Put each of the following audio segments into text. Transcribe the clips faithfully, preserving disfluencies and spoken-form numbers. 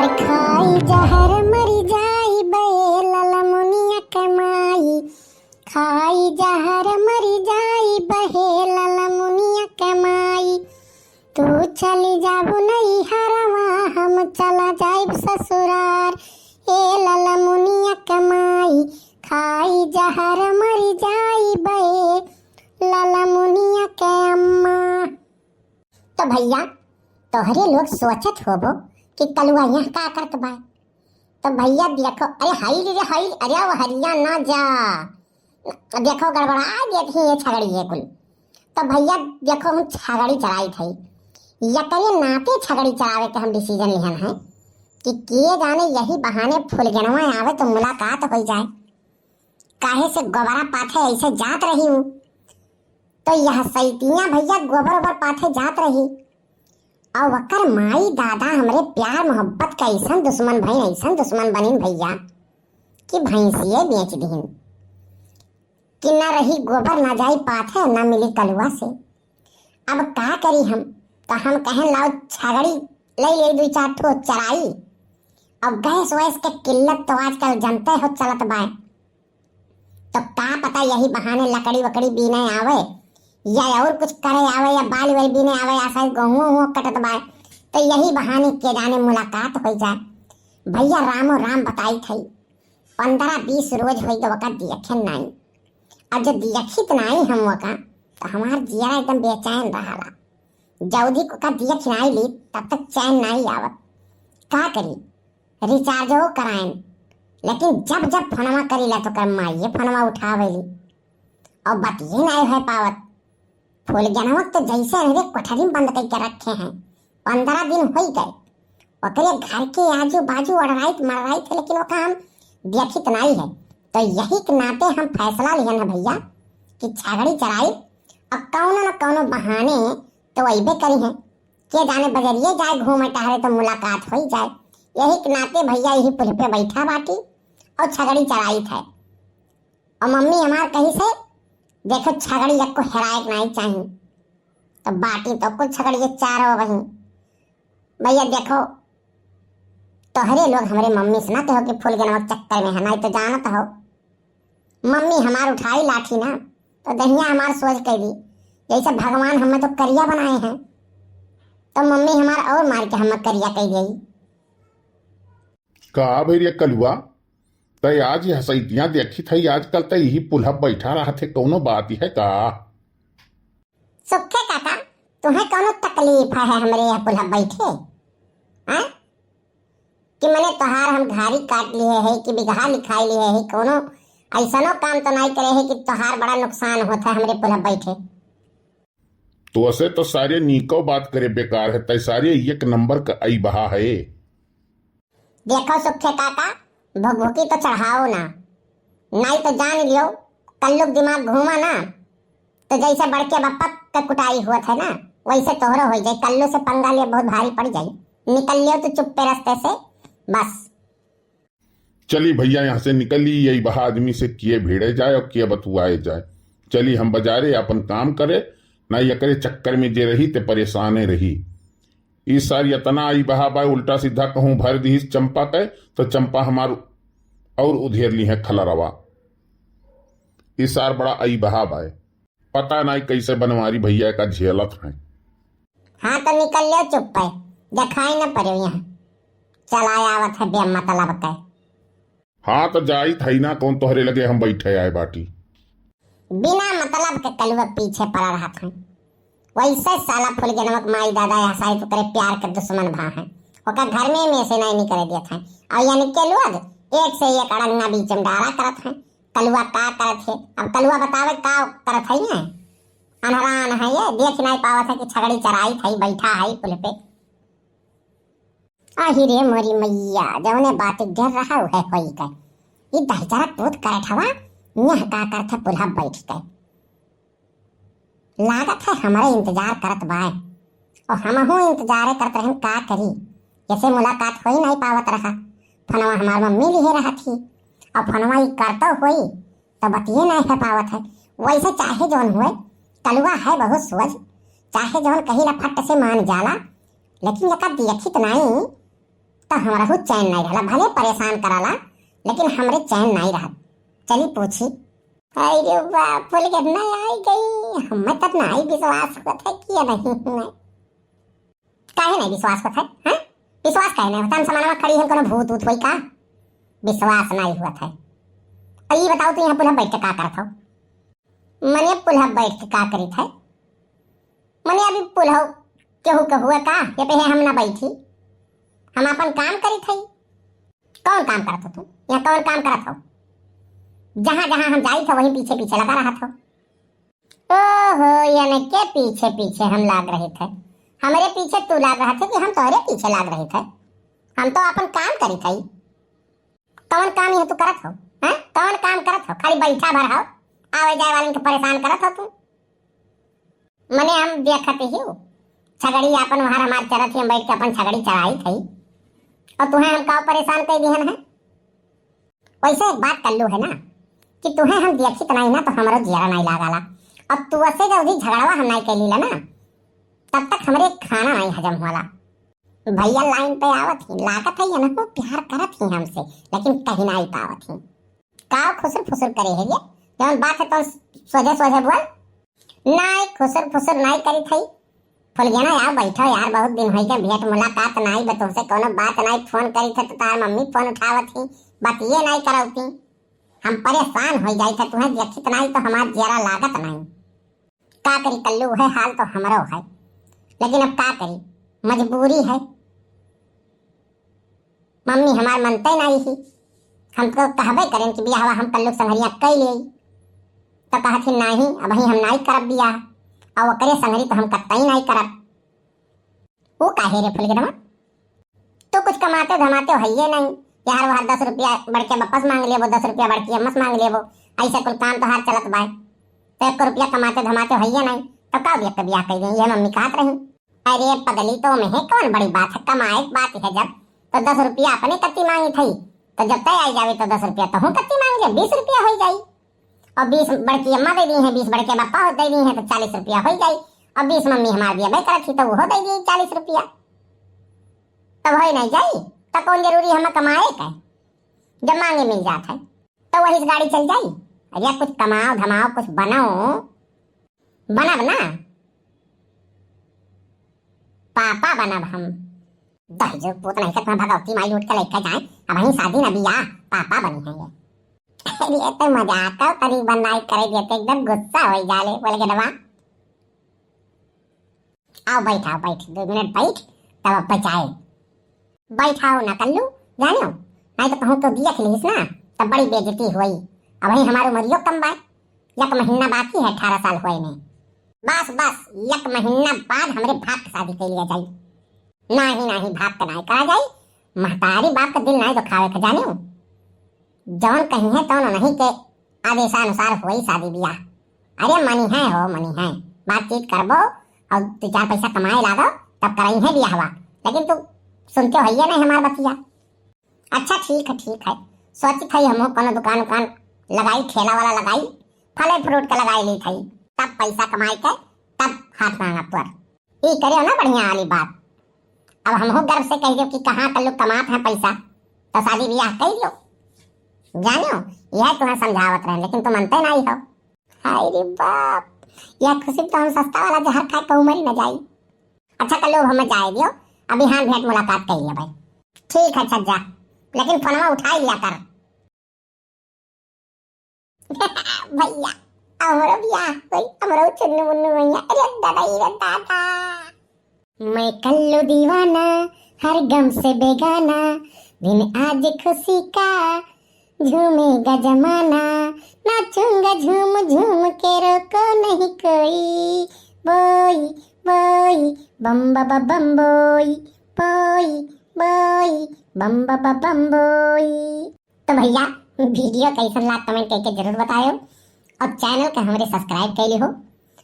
खाई जहर मरी जाई बे ललमुनिया के माई, खाई जहर मरी जाई बे ललमुनिया के माई। तू चली जाबू नैहरवा, हम चला जाइब ससुरार। ए ललमुनिया के माई, खाई जहर मरी जाई बे ललमुनिया के अम्मा। तो भैया, तोहरे लोग सोचत होबो कि कलुआ यहाँ का करत बा। तो भैया देखो, अरे हाय रे, हाय, अरे वो हरिया ना जा, देखो गड़बड़ा गया थी ये छगड़ी ये कुल। तो भैया देखो, हम छगड़ी चराई थई, यकरे नाते छगड़ी चरावे के हम डिसीजन लिहन है कि के जाने यही बहाने फुलगेनवा आवे तो मुलाकात हो जाए। काहे से गोबरा पाथे ऐसे जात रही हूँ, तो यह सैतिया भैया गोबर ओबर पाथे जात रही। और वकर माई दादा हमरे प्यार मोहब्बत के ऐसन दुश्मन भई, ऐसन दुश्मन बनिन भैया कि भैंसिए बेच दीन कि ना रही गोबर, ना जाई पाथे, ना मिली कलुआ से। अब का करी हम? तो हम कहें लाओ छगड़ी ले ले दो चार ठो चराई। अब गैस वैस के किल्लत तो आजकल जनते हो चलत बाय। तो का पता यही बहाने लकड़ी वकड़ी बीने आवे या और कुछ करे आवे या बाल वाल बीने आवे, आसा ही गेहूं वहूं कटत बाय, तो यही बहाने के जाने मुलाकात हो जाए। भैया रामो राम बताई थई, पंद्रह बीस रोज होई गए वका दियखे नाई। अब जब दियखित नाई हम वका, तो हमार जियरा एकदम बेचैन रहला। जल्दी को का दियख नाई ली, तब तक चैन नाई आवत। का करी, रिचार्जो कराएन, लेकिन जब जब फोनवा करीला तो कर माइये फोनवा उठावेली और बतिये नाई है पावत। फुलगेनवा तो जैसे अंधरे कोठरी में बंद करके रखे हैं। पंद्रह दिन होई गए, ओकरे घर के आजू बाजू अड़राइत मड़राइत है, लेकिन ओका हम देखित नाई है। तो यही के नाते हम फैसला लिहन है भैया कि छगड़ी चराई और कौनो न कौनो बहाने तो अइबे करी है। के जाने बजरिए जाए घूमे टहरे तो मुलाकात होई जाए। यही के नाते भैया यही पुल पे बैठा बाटी और छगड़ी चराइत है। और मम्मी हमार कही से, देखो छगड़ी यक्को हेराए के नाई चाही। तो बाटी तो कुछ छगड़ी ये चारो वही। भैया देखो, तोहरे लोग हमरे मम्मी से ना कहो कि फुलगेनवा के चक्कर में है, नाई तो जानत हो मम्मी हमार उठाई लाठी ना तो दहिया हमार सोझ कर दी, जैसे भगवान हमें तो करिया बनाए हैं, तो मम्मी हमार और मार के हमें करिया कर दी। का भैया कलुआ, तै आज हसैतियाँ देखित है, आजकल तै यही पुलहप बैठा रहत है, कौनो बात है का? सुखे काका, तुम्हें कौनो तकलीफ है हमरे यह पुलहप बैठे? हैं? कि मने तोहार हम घारी काट लिए है कि बिगहा लिखाई लिए है, कौनो ऐसनो काम तो नहीं करे है कि तोहार बड़ा नुकसान होत है हमरे पुलहप बैठे? तो ऐसे तो सारे नीको बात करे बेकार है, तै सारे एक नंबर का आई बहा है। देखो सुखे काका, भुकभुकी तो चढ़ाओ ना, नाई तो जान लियो, कल्लू के दिमाग घूमा ना, तो जैसे बड़के बप्पा के कुटाई हुआ था ना, वैसे तोहरो हो जाए। कल्लू से पंगा लिए बहुत भारी पड़ जाए, निकल लियो तो चुप्पे रास्ते से बस। चली भैया, यहाँ से निकली, यही बहा आदमी से किए भिड़े जाए और किए बतुआए जाए। चली हम बाजारे अपन काम करे, ना एकरे चक्कर में जे रही ते परेशाने रही। ई सार इतना आई बहा बाय, उल्टा सीधा कहूँ भर दी चंपा के, तो चंपा हमार और उधेर ली है खलरवा। ई सार बड़ा आई बहा बाय, पता नहीं कैसे बनवारी भैया का झेलत हैं। हाँ तो निकल लो चुप्पे, दिखाई न पड़े यहाँ, चला आवत है बेमतलब के। हाँ, तो जाइत हई ना, कौन तोहरे लगे हम बैठे आए बाटी। बिना मतलब के कलुआ पीछे पड़ा रहत हैं। वैसे साला फुलगेनवा के माई दादा या शायद ओकरे प्यार के दुश्मन भा हैं। ओकर घर में, में से नहीं निकले देत हैं। और यानी के लोग एक से एक अड़ंगा बीच में डाला करत हैं। कलुआ का करत है? अब कलुआ बतावे का करत है ये? अनहरान है ये, देख नहीं पावत है कि छगड़ी चराई थई, बैठा है पुल पे। आही रे मोरी मैया, जौने बात डर रहा है होई गए। ई दहिजरा पूत करठवा, यह का करत है पुलहा बैठ के। लागत है हमरे इंतजार करत बाय। और हमहू इंतजारे करत रहन, का करी, जैसे मुलाकात होई नहीं पावत रहा। फोनवा हमार मम्मी लिहे रहत ही, और फोनवा ई करतो होई, तो बतिये नहीं है पावत है। वैसे चाहे जौन हुए, कलुआ है बहुत सोझ, चाहे जौन कही ला फट से मान जाला, लेकिन एका देखित नहीं, हमरहू चैन नाहीं रहला, भले परेशान कराला, लेकिन हमरे चैन नाहीं रहत। चली पूछी। अरे बाप, बोले कि नहीं आई गई, हमें तब नाहीं विश्वास होत है कि ये नहीं है। काहे नाहीं विश्वास होत है, हैं? विश्वास काहे नाहीं होत है? हम समानवा खड़ी हैं, कोनो भूत ऊत होई का? विश्वास नाहीं होत है। और ये बताओ, तू यहाँ पुलह बैठ के का करत हो? मने पुलह बैठ के का करित है? मने अभी पुलह केहू के हुए का? ये पे हम ना बैठी, हम अपन काम करित है। कौन काम करत हो तू? यहाँ कौन काम करत हो? जहाँ जहाँ हम जाइत हो, वहीं पीछे पीछे लगा रहत हो। ओहो, यानी के पीछे पीछे हम लाग रहित है? हमरे पीछे तू लाग रहत है कि हम तोहरे पीछे लाग रहित है? हम तो अपन काम करित है। कौन काम यह तू करत हो, हैं? कौन काम करत हो? खाली बैठा भर हो, आवे जाए वालन के परेशान करत हो तू। मने हम देखत ही हूँ, छगड़ी अपन वहाँ हमार चरत ही, हम बैठ के अपन छगड़ी चराइत हई, और तुहें हम का परेशान कर दिहन है? वैसे एक बात कल्लू है ना, कि तुहें हम देखित नाहीं ना, तो हमरो जियरा नाहीं लागला। और तू ऐसे जल्दी झगड़वा हम नाहीं कैली ना, तब तक हमरे खाना नाहीं हजम होला। भैया लाइन पे आवत ही, लागत है ये ना प्यार करत ही हमसे, लेकिन कहीं नाहीं पावत ही। का खुसुर फुसुर करे है ये? जौन बात है तो सोझे सोझे बोल। नाहीं, खुसुर फुसुर नाहीं करी थई। फुलगेना यार, बैठो यार, बहुत दिन होई के भेंट मुलाकात नाहीं बा तुमसे, कोनो बात नाहीं। फोन करी थे तो तार मम्मी फोन उठावत ही, बतिये नाहीं करौती। हम परेशान हो जाई थे, तुहें देखित नाहीं तो हमार जियरा लागत नाहीं। का करी कल्लू, है हाल तो हमरो है, लेकिन अब का करी, मजबूरी है। मम्मी हमार मनते नाहीं ही। हम तो कहबे करें कि बियाहवा हम कल्लू के संगरिया कई लेई, तो कहत ही नाहीं, अबहीं हम नाहीं करब बियाह, और ओकरे संगरी तो हम कतई नाहीं करब। वो काहे रे फुलगेनवा? तू कुछ कमाते धमाते हइये नाहीं, यार वहाँ दस रुपया बड़के बप्पा से मांग लेबो, दस रुपया बड़की अम्मा से मांग लेबो, ऐसे कुल काम तोहार चलत बाय। तो एक रुपया कमाते धमाते हइये नाहीं, तब का देख के बियाह कई देई, ये मम्मी कहत रही। अरे पगली, तो में कौन बड़ी बात है, कमाए के बात है जब, तो दस रुपया अपने कत्ती मांगी थई, तो जब तय आई जावे तो दस रुपया तहूँ कत्ती मांग ले, बीस रुपया हो जाई। और बीस बड़की अम्मा दे दी है, बीस बड़के बप्पा दे दी है, तो चालीस रुपया हो जाई। और बीस मम्मी हमार दिया करत थी, तो वो दे दी चालीस रुपया, तब हो नाहीं जाई। तो कौन जरूरी हमें कमाए का, जब मांगे मिल जात है, तो वही से गाड़ी चल जाई। अरे कुछ कमाओ धमाओ, कुछ बनाओ, बनब ना, पापा बनब हम। दहिजो पूत नहीं के तुम्हें भगवती माई लूट के लेके जाए, अबहीं शादी न बियाह, पापा बनी है ये। अरे तो मजाक तनी बनाई करे देते, एकदम गुस्सा हो जाले फुलगेनवा। आओ बैठ, आओ बैठ, दो मिनट बैठ, तब अब बचाए। बैठाओ ना कल्लू, जानियो, नाहीं तो कहूँ तो देख लीस ना, तब बड़ी बेइज्जती होई। अबहीं हमार उमरियो कम बाय, एक महीना बाकी है अठारह साल होए में। बस बस, एक महीना बाद हमरे बाप के शादी कर लिया जाई। नाहीं नाहीं, बाप के नाहीं करा जाई, महतारी बाप का दिल नाहीं दुखावे के, जानियो। जौन कहीं है तौन उन्हीं के आदेशानुसार होई शादी बियाह। अरे मनी है हो, मनी है, बातचीत करबो और दो चार पैसा कमाए लागो, तब करई है बियाहवा। लेकिन तू सुनते हो ये नहीं हमार बतिया। अच्छा ठीक है, ठीक है, सोचित है हमहू कोनो दुकान उकान लगाई, ठेला वाला लगाई, फले फ्रूट का लगाई ली थई, तब पैसा कमाई के तब हाथ मांगब तोर। ई करियो ना बढ़िया वाली बात। अब हमहू गर्व से कह दियो कि कहाँ कल्लू कमात है पैसा, तो शादी बियाह कह दियो। जानियो, यह तुम्हें समझावत रहे, लेकिन तुम मनते नाहीं हो। हाय रे बाप, यह खुशी तो हम सस्ता वाला जहर खाए कहूँ मरी न जाई। अच्छा कल्लू, अब हमें जाए दियो, अभी हाँ भेंट मुलाकात कर लिया भाई। ठीक है, अच्छा जा, लेकिन फोनवा उठा ही लिया कर। भैया, हमरो बियाह होई, हमरो चुन्नू मुन्नू भैया। अरे दादा, अरे दादा। मैं कल्लू दीवाना, हर गम से बेगाना, दिन आज खुशी का, झूमेगा जमाना, नाचूंगा झूम झूम के, रोको नहीं कोई। बोई, बोई, बम बा बा बम बोई, बोई, बोई, बम बा बा बम बोई। तो भैया, video कैसन लाग comment करके जरूर बतायो, और channel के हमरे subscribe कर लिहो,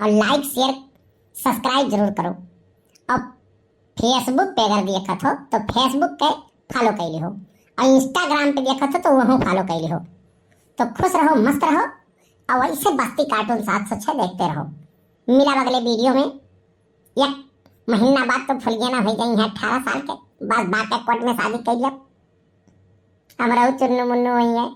और like share subscribe जरूर करो। और Facebook पे अगर देखत हो तो Facebook के follow कर लिहो, और Instagram पे देखत हो तो वहाँ follow कर लिहो। तो खुश रहो, मस्त रहो, और वैसे बस्ती cartoon सात सौ छः देखते रहो। मिला अगले video में। एक महीना बाद तो फुलगेना हो जाई है अठारह साल के। बस बाटे कोर्ट में शादी कर लब, हमरहू चुन्नू मुन्नू होइहैं।